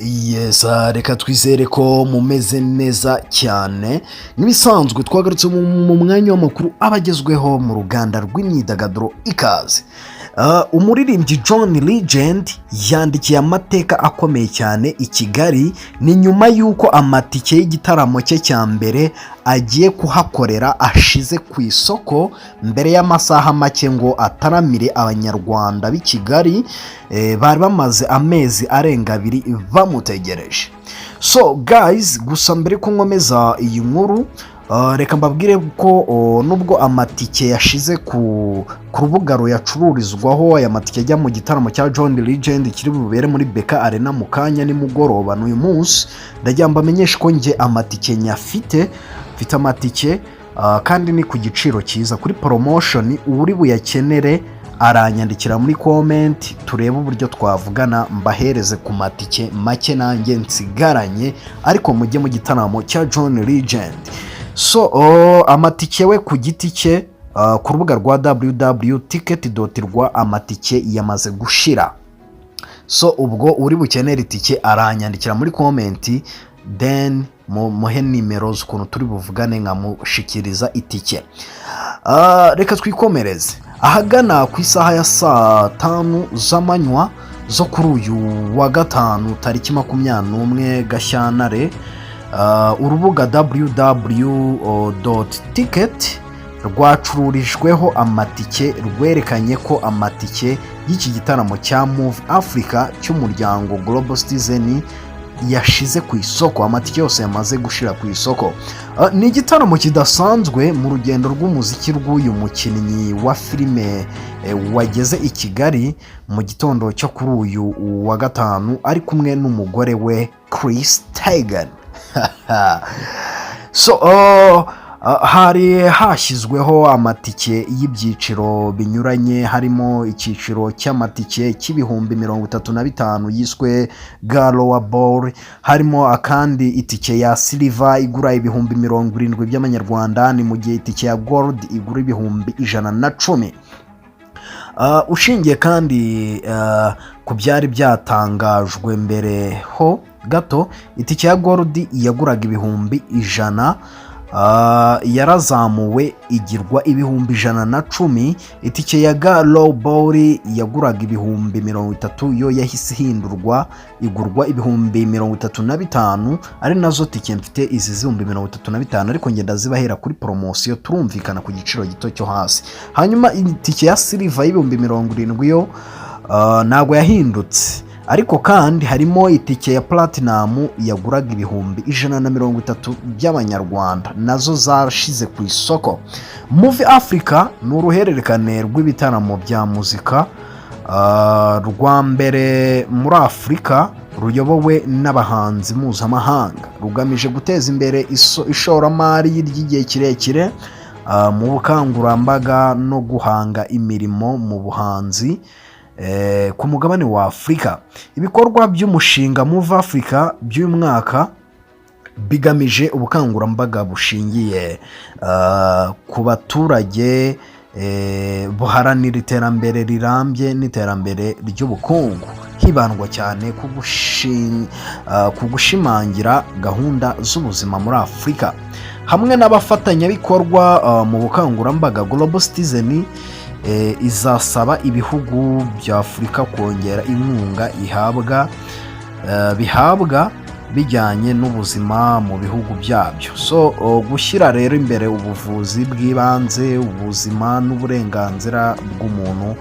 Yes, reka twizere ko mumeze neza cyane. Nk'ibisanzwe twagarutse mu mwanya w'amakuru aba agezweho mu ruganda rw'imyidagaduro. Ikaze. Umuririmbyi John Legend yandikiye amateka akomeye cyane i Kigali. Ni nyuma y'uko amatike y'igitaramo cye cya mbere agiye kuhakorera ashize ku isoko mbere y'amasaha make ngo ataramire Abanyarwanda b'i Kigali bari bamaze amezi arenga 2 bamutegereje. So guys, gusa mbere ko nkomeza iyi nkuru, reka mbabwire ko nubwo amatike yashize ku rubuga ruyacururizwaho, aya matike ajya mu gitaramo cya John Legend kiri bubere muri BK Arena mu kanya nimugoroba n'uyu munsi, ndagira mbamenyeshe ko njye amatike nyafite. Mfite amatike kandi ni ku giciro cyiza kuri promotion. Uri buyakenere aranyandikira muri comment, turebe uburyo twavugana mbahereze ku matike make nanjye nsigaranye, ariko mujye mu gitaramo cya John Legend. So amatike we ku giti cye ku rubuga rwa www.ticket.rwa amatike yamaze gushira. So ubwo uri bukenere itike aranyandikira muri comment, then muhe nimero z'ukuntu turi buvugane nkamushikiriza itike. Reka twikomereze. Ahagana ku isaha ya saa 5 z'amanywa zo kuri uyu wa gatanu tariki 21 Gashyantare, urubuga www.ticket rwacururijweho amatike rwerekanye ko amatike y'iki gitaramo cya Move Africa cy'umuryango Global Citizen yashize ku isoko, amatike yose yamaze gushira ku isoko. Ni igitaramo kidasanzwe mu rugendo rw'umuziki rw'uyu mukinnyi wa filime wageze i Kigali mu gitondo cyo kuri uyu wa gatanu ari kumwe n'umugore we Chrissy Teigen. So hari hashyizweho amatike y'ibyiciro binyuranye, harimo icyiciro cy'amatike cy'ibihumbi 35 yiswe Lower Bowl, harimo akandi itike ya Silver igura ibihumbi 70 by'amanyarwanda, ni mu gihe itike ya Gold igura ibihumbi 110. Ushingiye kandi ku byari byatangajwe mbere ho gato, itike ya Gold yaguraga ibihumbi 100 yarazamuwe igirwa ibihumbi 110. Itike ya Lower Bowl yaguraga ibihumbi 30 yo yahise ihindurwa igurwa ibihumbi 35, ari nazo tike mfite izi z'ibihumbi 35, ariko ngenda zibahera kuri poromosiyo, turumvikana ku giciro gito cyo hasi. Hanyuma itike ya Silver y'ibihumbi 70 yo ntabwo yahindutse, ariko kandi harimo itike ya Platinum yaguraga ibihumbi 130 by'amanyarwanda, nazo zashize ku isoko. Move Africa ni uruhererekane rw'ibitaramo bya muzika rwa mbere muri Afurika ruyobowe n'abahanzi mpuzamahanga, rugamije guteza imbere ishoramari ry'igihe kirekire mu bukangurambaga no guhanga imirimo mu buhanzi ku mugabane wa Afurika. Ibikorwa by'umushinga Move Africa by'uyu mwaka bigamije ubukangurambaga bushingiye ku baturage buharanira iterambere rirambye n'iterambere ry'ubukungu, hibandwa cyane ku gushimangira gahunda z'ubuzima muri Afurika. Hamwe n'abafatanyabikorwa mu bukangurambaga, Global Citizen izasaba ibihugu bya Afurika kongera inkunga ihabwa bihabwa bijyanye n'ubuzima mu bihugu byabyo. So gushyira rero imbere ubuvuzi bw'ibanze, ubuzima n'uburenganzira bw'umuntu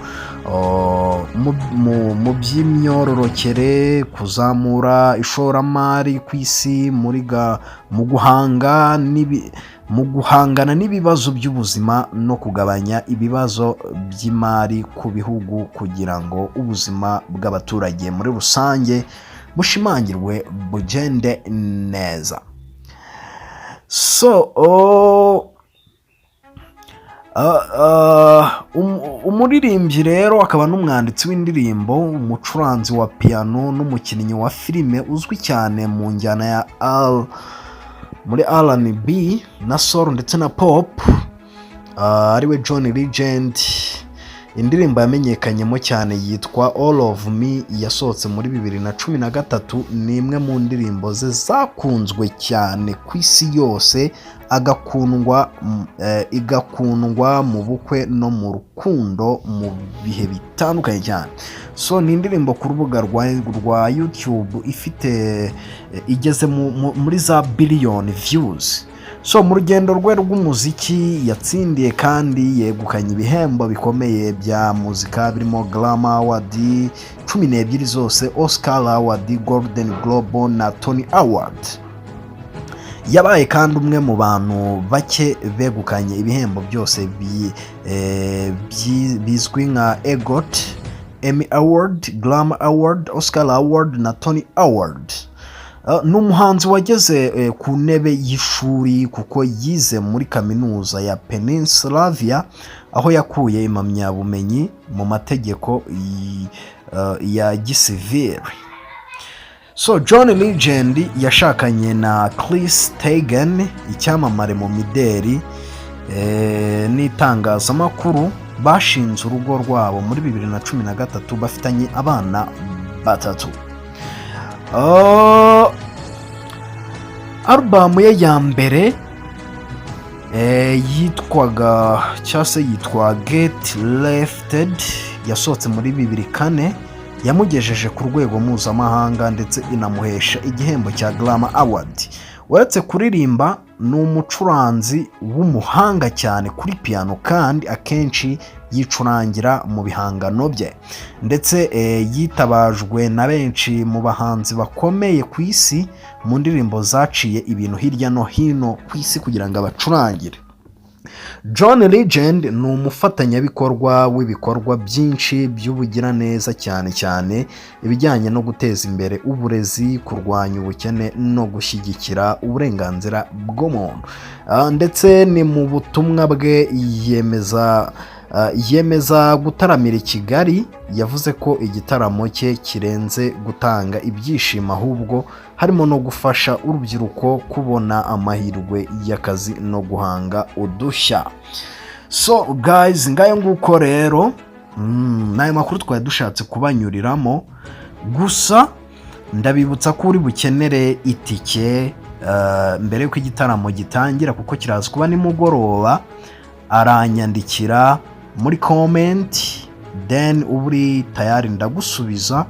mu by'imyororokere, kuzamura ishoramari ku isi mu guhanga mu guhangana n'ibibazo by'ubuzima no kugabanya ibibazo by'imari ku bihugu kugira ngo ubuzima bw'abaturage muri rusange bushimangirwe, bugende neza. So umuririmbyi rero akaba n'umwanditsi w'indirimbo, umucuranzi wa piyano n'umukinnyi wa filime uzwi cyane mu njyana ya R muri R&B na soul ndetse na pop, ariwe John Legend. Indirimbo yamenyekanyemo cyane yitwa "All of Me", yasohotse muri 2013. Ni imwe mu ndirimbo ze zakunzwe cyane ku isi yose, agakundwa igakundwa mu bukwe no mu rukundo mu bihe bitandukanye cyane. So ni indirimbo ku rubuga rwa YouTube ifite igeze muri za biliyoni views. So mu rugendo rwe rw'umuziki yatsindiye kandi yegukanye ibihembo bikomeye bya muzika birimo Grammy Award 12 zose, Oscar Award, Golden Globe na Tony Award. Yabaye kandi umwe mu bantu bake begukanye ibihembo byose bizwi nka EGOT, Emmy Award, Grammy Award, Oscar Award na Tony Award. Ni umuhanzi wageze ku ntebe y'ishuri kuko yize muri Kaminuza ya Pennsylvania, aho yakuye impamyabumenyi mu mategeko ya gisivili. So John Legend yashakanye na Chrissy Teigen, icyamamare mu mideli n'itangazamakuru. Bashinze urugo rwabo muri 2013, bafitanye abana batatu. Alubamu ye ya mbere yitwaga cyangwa se yitwa Get Lifted, yasohotse muri 2004, yamugejeje ku rwego mpuzamahanga ndetse inamuhesha igihembo cya Grammy Award. Uretse kuririmba, ni umucuranzi w'umuhanga cyane kuri piano, kandi akenshi yicurangira mu bihangano bye, ndetse yitabajwe na benshi mu bahanzi bakomeye ku isi mu ndirimbo zaciye ibintu hirya no hino ku isi kugira ngo abacurangire. John Legend ni umufatanyabikorwa w'ibikorwa byinshi by'ubugiraneza, cyane cyane ibijyanye no guteza imbere uburezi, kurwanya ubukene no gushyigikira uburenganzira bw'umuntu. Ndetse ni mu butumwa bwe yemeza gutaramira i Kigali, yavuze ko igitaramo cye kirenze gutanga ibyishimo, ahubwo harimo no gufasha urubyiruko kubona amahirwe y'akazi no guhanga udushya. So guys, ngayo nguko rero, n'ayo makuru twari dushatse kubanyuriramo. Gusa ndabibutsa ko uri bukenere itike mbere y'uko igitaramo gitangira, kuko kiraza kuba nimugoroba, aranyandikira muri comment, then uba uri tayari ndagusubiza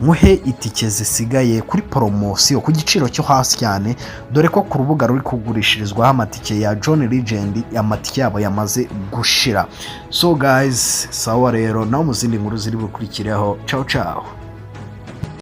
muhe itike zisigaye kuri poromosiyo ku giciro cyo hasi cyane, dore ko ku rubuga ruri kugurishirizwaho amatike ya John Legend amatike yabo yamaze gushira. So guys, sawa rero, nawe mu zindi nkuru ziri bukurikireho. Ciao ciao.